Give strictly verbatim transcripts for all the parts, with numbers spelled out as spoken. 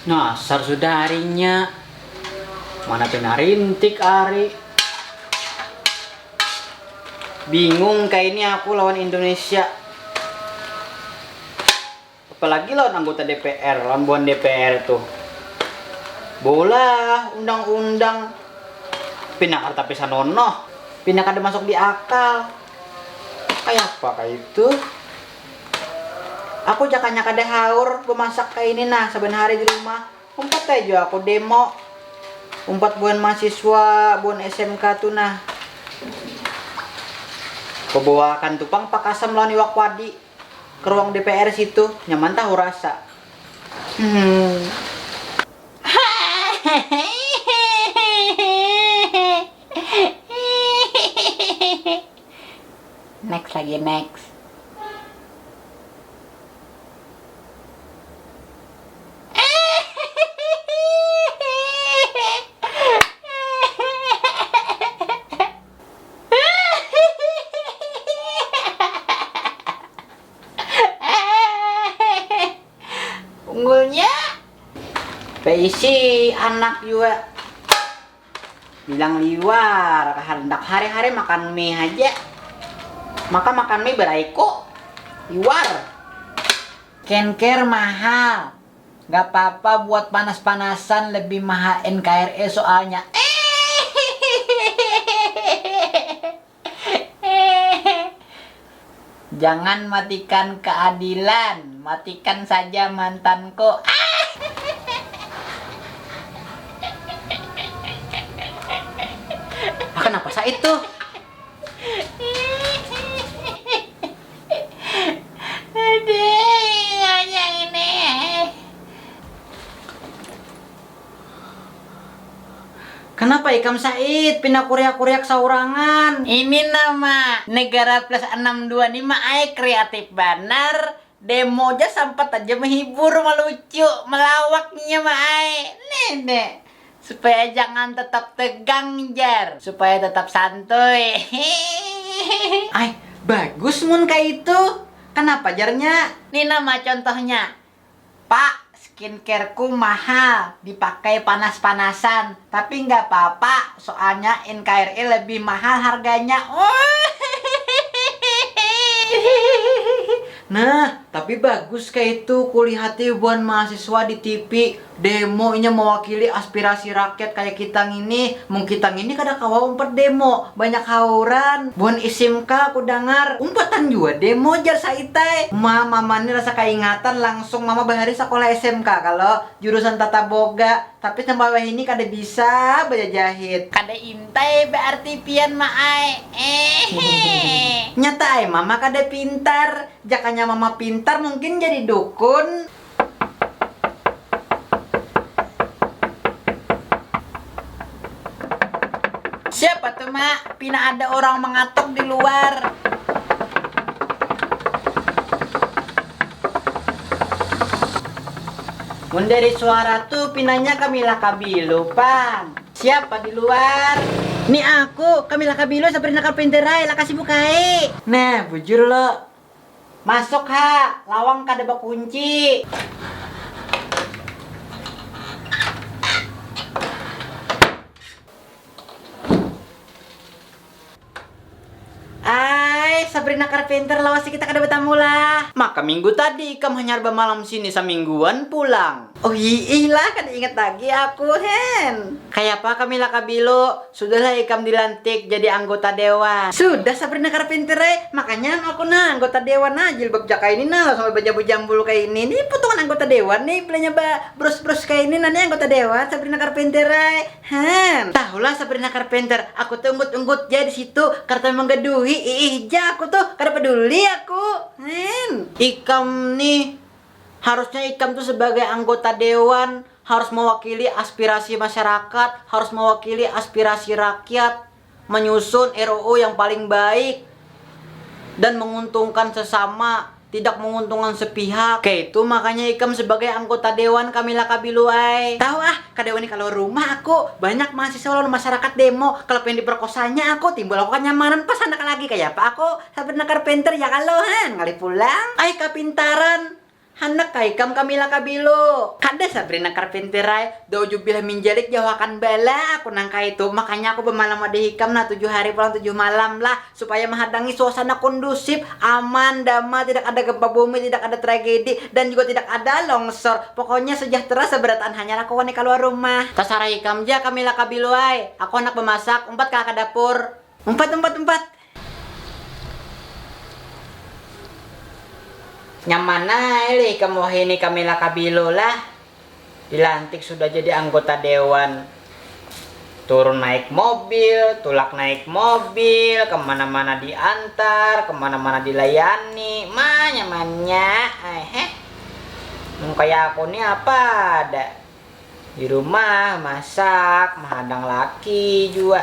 Nyasar sudah harinya. Mana pina rintik ari. Bingung kaini aku lawan Indonesia. Apalagi lawan anggota D P R, lawan buhan D P R tuh. Bola, undang-undang. Pina kada tapi sanonoh. Pina kada masuk di akal. Kayapa kaitu? Aku jakanya kada haur bemasak kaini nah saban hari di rumah. Umpat ai jua aku demo. Umpat buhan mahasiswa, buhan S M K tu nah. Bebawaakan tu pang pakasam lawan iwak wadi ke ruang D P R situ, nyaman tahu rasa. Hmm. Next lagi, next. Unggulnya. Baisi anak jua. Bilang liwar, kahandak hari-hari makan mie haja. Maka makan mie baraiko. Liwar. Skincare mahal. Nggak papa buat panas-panasan lebih mahal N K R I soalnya. Jangan matikan keadilan, matikan saja mantanku. Ah, kenapa sa itu? Aduh, hanya ini. Kenapa ikam Said pina kuriak-kuriak saurangan? Ini nama negara plus enam dua ni ma ai kreatif banar. Demo ja sampat aja menghibur, melucu, melawaknya ma ai. Nih, nih. Supaya jangan tetap tegang jar, supaya tetap santuy. Ai, bagus mun kaitu. Kenapa jarnya? Nih nama contohnya. Pak, skincareku mahal, dipakai panas-panasan. Tapi nggak apa-apa, soalnya N K R I lebih mahal harganya. Nah, tapi bagus kaitu kulihati buhan mahasiswa di T V. Demo inya mewakili aspirasi rakyat kaya kita ngini. Mun kita ngini kada kawa umpat demo, banyak hauran. Buhan S M K ku dangar, umpatan jua demo jar Said ai. Ma, mama ni rasa kaingatan, langsung mama bahari sakolah S M K kalo, jurusan tata boga. Tapi sampai wahini kada bisa bajajahit. Kada intai berarti pian ma ai. Ehe. Nyata ai mama kada pintar. Jakanya mama pintar mungkin jadi dukun. Siapa tuh, Mak? Pina ada orang mengatuk di luar. Mun dari suara tuh pinanya Camila Cabello pang. Siapa di luar? Ni aku, Camila Cabello, Sabrina Carpenter ai, lakasi bukai. Nah, bujur lo. Masuk ha, lawang kada bakunci. Ai, Sabrina Carpenter, lawasi kita kada batamu lah. Maka minggu tadi ikam hanyar bamalam sini samingguan pulang. Oh hiih lah, kada ingat lagi aku, hen. Kayapa Camila Cabello? Sudahlah ikam dilantik jadi anggota dewan. Sudah Sabrina Carpenter ai, makanya anu aku nah anggota dewan nah, jilbab ja kaini nah, langsung bajambul-jambul kaini. Ni potongan anggota dewan ni, bilanya ba bros-bros kaini nah, ni anggota dewan Sabrina Carpenter ai. Han. Tahulah Sabrina Carpenter, aku tuh unggut-unggut ja di situ, kada manggaduhi, iih ja aku tuh, kada peduli aku. Han. Ikam nih, harusnya ikam tuh sebagai anggota dewan harus mewakili aspirasi masyarakat, harus mewakili aspirasi rakyat, menyusun R U U yang paling baik dan menguntungkan sesama, tidak menguntungkan sepihak. Kaitu makanya ikam sebagai anggota dewan Camila Cabello ai. Tahu ah, kada wani kaluar rumah aku. Banyak mahasiswa lawan masyarakat demo, kalau pengen diperkosanya aku, timbul aku kenyamanan pas handak lagi. Kayapa aku Sabrina Carpenter ya kalo, han, ngalih pulang. Ai kapintaran. Handak kah ikam Camila Cabello? Kada Sabrina Carpenter ai, daujubillah min jalik jauhakan bala aku nang kaitu, makanya aku bamalam wadah ikam nah tujuh hari pulang tujuh malam lah supaya mahadangi suasana kondusif, aman, damai, tidak ada gempa bumi, tidak ada tragedi dan juga tidak ada longsor, pokoknya sejahtera seberataan hanyar aku wani kaluar rumah. Tasarah ikam ja Camila Cabello ai, aku handak bamasak, umpat kah ka dapur? Umpat umpat umpat. Nyaman ai lih ikam wahini Camila Cabello lah. Dilantik sudah jadi anggota dewan. Turun naik mobil, tulak naik mobil, kemana-mana diantar, kemana-mana dilayani. Ma nyamannya ai heh. Mun kaya aku ni apa ada. Di rumah masak, mahadang laki jua.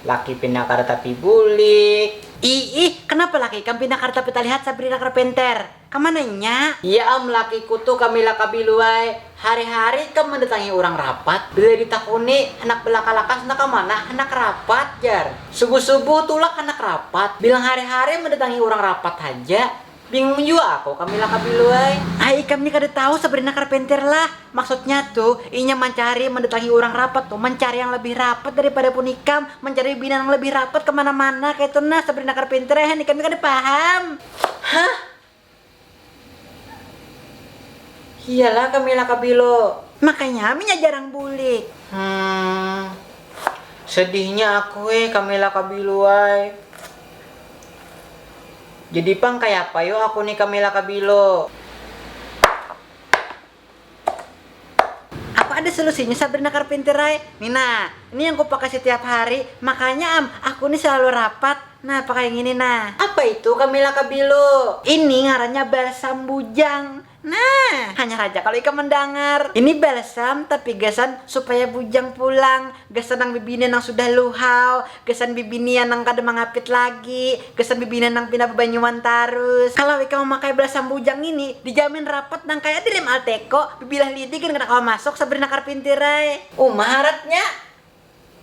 Laki pina kada tapi bulik. Ih ih, kenapa laki ikam pina kada tapi talihat Sabrina Carpenter? Kamananya? Iya am, lakiku tu Camila Cabello ai. Hari-hari ikam mandatangi urang rapat. Bila ditakuni handak balaka-lakas handak kamana, handak rapat jar. Subuh-subuh tulak handak rapat. Bilang hari-hari mandatangi urang rapat haja. Bingung jua aku Camila Cabello ai. Ai ikam ni kada tahu Sabrina Carpenter lah. Maksudnya tu inya mancari, mandatangi urang rapat tu mancari yang lebih rapat daripada pun ikam, mancari bibinian yang lebih rapat kemana-mana kaitu nah Sabrina Carpenter ai, han ikam ni kada paham. Hah? Iyalah Camila Cabello. Makanya am inya jarang bulik. Hmm. Sedihnya aku eh Camila Cabello ai. Jadi pang kayapa yo aku ni Camila Cabello? Aku ada solusinya Sabrina Carpenter ai. Nih nah, ini yang kupakai setiap hari. Makanya am, aku ni selalu rapat. Nah, pakai yang ini nah. Apa itu Camila Cabello? Ini ngarannya balsam bujang. Nah, hanya saja kalau ikam mendengar. Ini balsam tapi gasan supaya bujang pulang. Gasan nang bibinian nang sudah luhau, gasan bibinian nang kada mangapit lagi, gasan bibinian nang pina babanyuan tarus. Kalau ikam mamakai balsam bujang ini, dijamin rapat nang kaya di lem Alteco, bibilah lidi gin kada kawa masuk Sabrina Carpenter ai. Uma haratnya.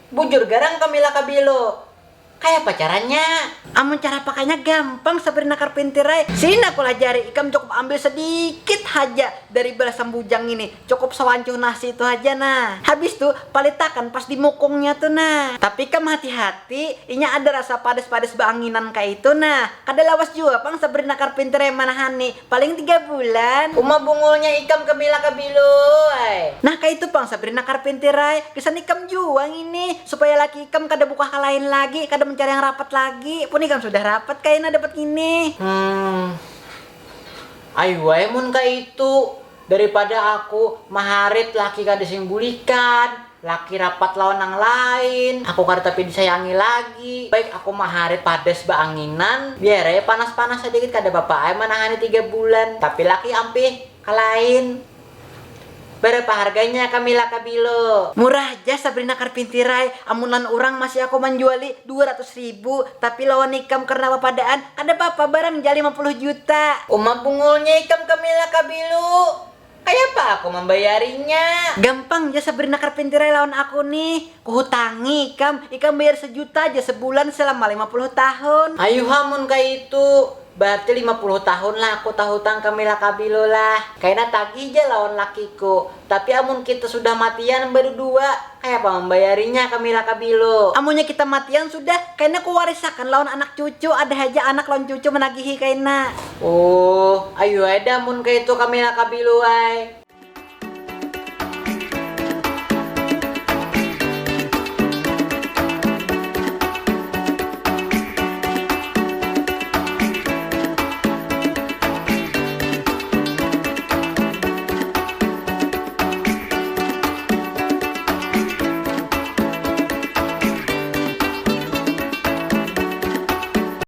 Bujur garang Camila Cabello. Kayapa caranya? Amun cara pakainya gampang Sabrina Carpenter ai. Sini aku lajari, ikam cukup ambil sedikit haja dari balsam bujang ini. Cukup sawancuh nasi itu haja nah. Habis tu palitakan pas di mukungnya tu nah. Tapi kam hati-hati, inya ada rasa padas-padas baanginan kaitu nah. Kada lawas jua pang Sabrina Carpenter ai manahani, paling tiga bulan. Uma bungulnya ikam Camila Cabello ai. Nah kaitu pang Sabrina Carpenter ai, gasan ikam jua ngini supaya laki ikam kada bukah ka lain lagi, kada mencari yang rapat lagi. Pun ikam sudah rapat kaina dapat ngini. Hmm. Ayu ai mun kaitu. Daripada aku maharit laki kada sing bulikan, laki rapat lawan nang lain, aku kada tapi disayangi lagi. Baik aku maharit padas baanginan, biar ai panas-panas sadikit kada papa ai manahani tiga bulan. Tapi laki ampih ka lain. Barapa harganya Camila Cabello? Murah ja Sabrina Carpenter ai, amun lawan urang masih aku manjuali dua ratus ribu, tapi lawan ikam karna bapadaan kada papa barang ja lima puluh juta. Uma bungulnya ikam Camila Cabello. Kayapa aku mambayarinya? Gampang ja Sabrina Carpenter ai lawan aku nih. Kuhutangi ikam, ikam bayar sajuta ja sabulan salama lima puluh tahun. Ayuha mun kaitu, bararti lima puluh tahun lah aku tahutang Camila Cabello lah. Kaina tagih ja lawan lakiku. Tapi amun kita sudah matian badudua, kayapa mambayarinya Camila Cabello? Amunnya kita matian sudah, kaina kuwarisakan lawan anak cucu, ada haja anak lawan cucu managihi kaina. Oh, ayu ai dah mun kaitu Camila Cabello ai.